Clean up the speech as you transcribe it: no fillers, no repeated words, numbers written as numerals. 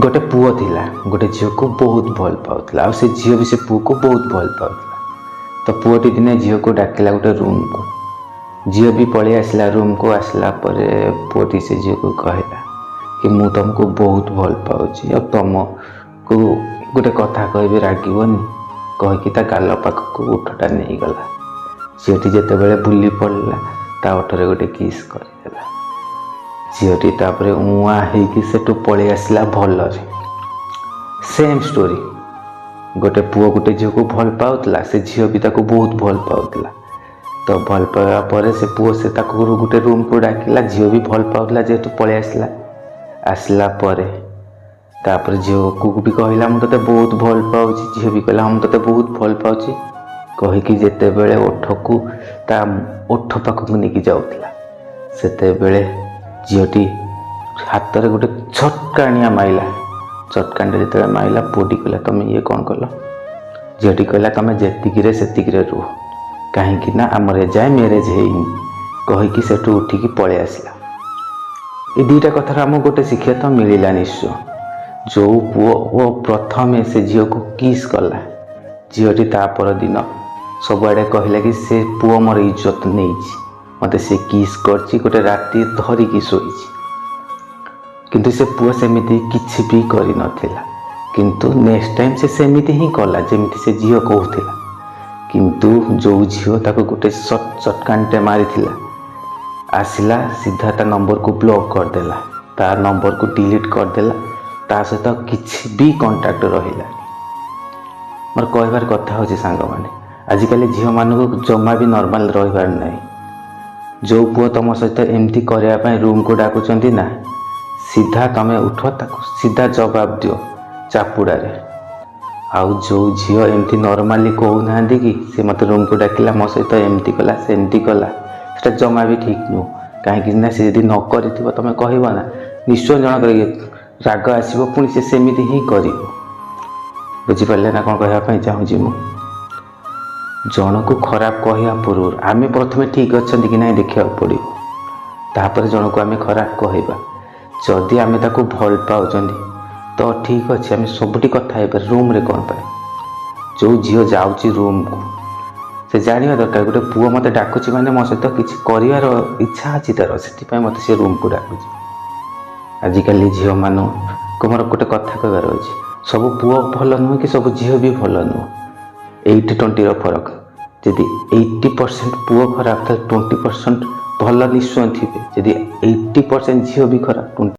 ଗୋଟେ ପୁଅ ଥିଲା, ଗୋଟେ ଝିଅକୁ ବହୁତ ଭଲ ପାଉଥିଲା ଆଉ ସେ ଝିଅ ବି ସେ ପୁଅକୁ ବହୁତ ଭଲ ପାଉଥିଲା। ତ ପୁଅଟି ଦିନେ ଝିଅକୁ ଡାକିଲା ଗୋଟେ ରୁମ୍କୁ। ଝିଅ ବି ପଳେଇ ଆସିଲା ରୁମ୍କୁ। ଆସିଲା ପରେ ପୁଅଟି ସେ ଝିଅକୁ କହିଲା କି ମୁଁ ତୁମକୁ ବହୁତ ଭଲ ପାଉଛି ଆଉ ତୁମକୁ ଗୋଟେ କଥା କହିବି, ରାଗିବନି? କହିକି ତା ଗାଲ ପାଖକୁ ଓଠଟା ନେଇଗଲା। ଝିଅଟି ଯେତେବେଳେ ବୁଲି ପଡ଼ିଲା, ତା ଓଠରେ ଗୋଟେ କିସ୍ କରିଦେଲା। ଝିଅଟି ତାପରେ ଉଆଁ ହେଇକି ସେଠୁ ପଳେଇ ଆସିଲା ଭଲରେ। ସେମ୍ ଷ୍ଟୋରି, ଗୋଟେ ପୁଅ ଗୋଟେ ଝିଅକୁ ଭଲ ପାଉଥିଲା। ସେ ଝିଅ ବି ତାକୁ ବହୁତ ଭଲ ପାଉଥିଲା। ତ ଭଲ ପାଇବା ପରେ ସେ ପୁଅ ସେ ତାକୁ ଗୋଟେ ରୁମ୍କୁ ଡାକିଲା। ଝିଅ ବି ଭଲ ପାଉଥିଲା ଯେହେତୁ ପଳେଇ ଆସିଲା। ଆସିଲା ପରେ ତାପରେ ଝିଅକୁ ବି କହିଲା, "ମୁଁ ତୋତେ ବହୁତ ଭଲ ପାଉଛି।" ଝିଅ ବି କହିଲା, "ହଁ, ମୁଁ ତୋତେ ବହୁତ ଭଲ ପାଉଛି।" କହିକି ଯେତେବେଳେ ଓଠକୁ ତା ଓଠ ପାଖକୁ ନେଇକି ଯାଉଥିଲା, ସେତେବେଳେ ଝିଅଟି ହାତରେ ଗୋଟେ ଛଟକାଣିଆ ମାଇଲା। ଚଟକାଣିଟା ଯେତେବେଳେ ମାଇଲା, ପୁଅଟି କହିଲା, "ତମେ ଇଏ କ'ଣ କଲ?" ଝିଅଟି କହିଲା, "ତମେ ଯେତିକିରେ ସେତିକିରେ ରୁହ, କାହିଁକି ନା ଆମର ଏଯାଏଁ ମ୍ୟାରେଜ୍ ହେଇନି।" କହିକି ସେଠୁ ଉଠିକି ପଳେଇ ଆସିଲା। ଏ ଦୁଇଟା କଥାରୁ ଆମକୁ ଗୋଟେ ଶିକ୍ଷା ତ ମିଳିଲା ନିଶ୍ଚୟ। ଯେଉଁ ପୁଅ ଓ ପ୍ରଥମେ ସେ ଝିଅକୁ କିସ୍ କଲା, ଝିଅଟି ତା ପରଦିନ ସବୁଆଡ଼େ କହିଲା କି ସେ ପୁଅ ମୋର ଇଜ୍ଜତ ନେଇଛି, ମୋତେ ସେ କିସ୍ କରିଛି, ଗୋଟେ ରାତି ଧରିକି ଶୋଇଛି। କିନ୍ତୁ ସେ ପୁଅ ସେମିତି କିଛି ବି କରିନଥିଲା। କିନ୍ତୁ ନେକ୍ସଟ ଟାଇମ୍ ସେ ସେମିତି ହିଁ କଲା, ଯେମିତି ସେ ଝିଅ କହୁଥିଲା। କିନ୍ତୁ ଯେଉଁ ଝିଅ ତାକୁ ଗୋଟେ ଚଟକାଣିଟେ ମାରିଥିଲା, ଆସିଲା ସିଧା ତା ନମ୍ବରକୁ ବ୍ଲକ୍ କରିଦେଲା, ତା ନମ୍ବରକୁ ଡିଲିଟ୍ କରିଦେଲା, ତା ସହିତ କିଛି ବି କଣ୍ଟାକ୍ଟ ରହିଲାନି। ମୋର କହିବାର କଥା ହେଉଛି ସାଙ୍ଗମାନେ, ଆଜିକାଲି ଝିଅମାନଙ୍କୁ ଜମା ବି ନର୍ମାଲ ରହିବାର ନାହିଁ। ଯେଉଁ ପୁଅ ତୁମ ସହିତ ଏମିତି କରିବା ପାଇଁ ରୁମ୍କୁ ଡାକୁଛନ୍ତି ନା, ସିଧା ତମେ ଉଠ, ତାକୁ ସିଧା ଜବାବ ଦିଅ ଚାପୁଡ଼ାରେ। ଆଉ ଯେଉଁ ଝିଅ ଏମିତି ନର୍ମାଲି କହୁନାହାନ୍ତି କି ସେ ମୋତେ ରୁମ୍କୁ ଡାକିଲା, ମୋ ସହିତ ଏମିତି କଲା, ସେମିତି କଲା, ସେଟା ଜମା ବି ଠିକ୍ ନୁହଁ। କାହିଁକି ନା ସେ ଯଦି ନ କରିଥିବ, ତୁମେ କହିବ ନା, ନିଶ୍ଚୟ ଜଣଙ୍କର ରାଗ ଆସିବ, ପୁଣି ସେ ସେମିତି ହିଁ କରିବ। ବୁଝିପାରିଲେ ନା କ'ଣ କହିବା ପାଇଁ ଚାହୁଁଛି ମୁଁ? ଜଣକୁ ଖରାପ କହିବା ପୂର୍ବରୁ ଆମେ ପ୍ରଥମେ ଠିକ୍ ଅଛନ୍ତି କି ନାହିଁ ଦେଖିବାକୁ ପଡ଼ିବ। ତାପରେ ଜଣକୁ ଆମେ ଖରାପ କହିବା। ଯଦି ଆମେ ତାକୁ ଭଲ ପାଉଛନ୍ତି ତ ଠିକ୍ ଅଛି, ଆମେ ସବୁଠି କଥା ହେଇପାରେ, ରୁମ୍ରେ କ'ଣ ପାଇଁ? ଯେଉଁ ଝିଅ ଯାଉଛି ରୁମ୍କୁ, ସେ ଜାଣିବା ଦରକାର ଗୋଟେ ପୁଅ ମୋତେ ଡାକୁଛି ମାନେ ମୋ ସହିତ କିଛି କରିବାର ଇଚ୍ଛା ଅଛି ତାର, ସେଥିପାଇଁ ମୋତେ ସେ ରୁମ୍କୁ ଡାକୁଛି। ଆଜିକାଲି ଝିଅମାନଙ୍କୁ ମୋର ଗୋଟେ କଥା କହିବାର ଅଛି। ସବୁ ପୁଅ ଭଲ ନୁହେଁ କି ସବୁ ଝିଅ ବି ଭଲ ନୁହଁ। 80-20ର ଫରକ। ଯଦି 80% ପୁଅ ଖରାପ, ତାହେଲେ 20% ଭଲ ନିଶ୍ଚୟ ଥିବେ। ଯଦି 80% ଝିଅ ବି ଖରାପ, 20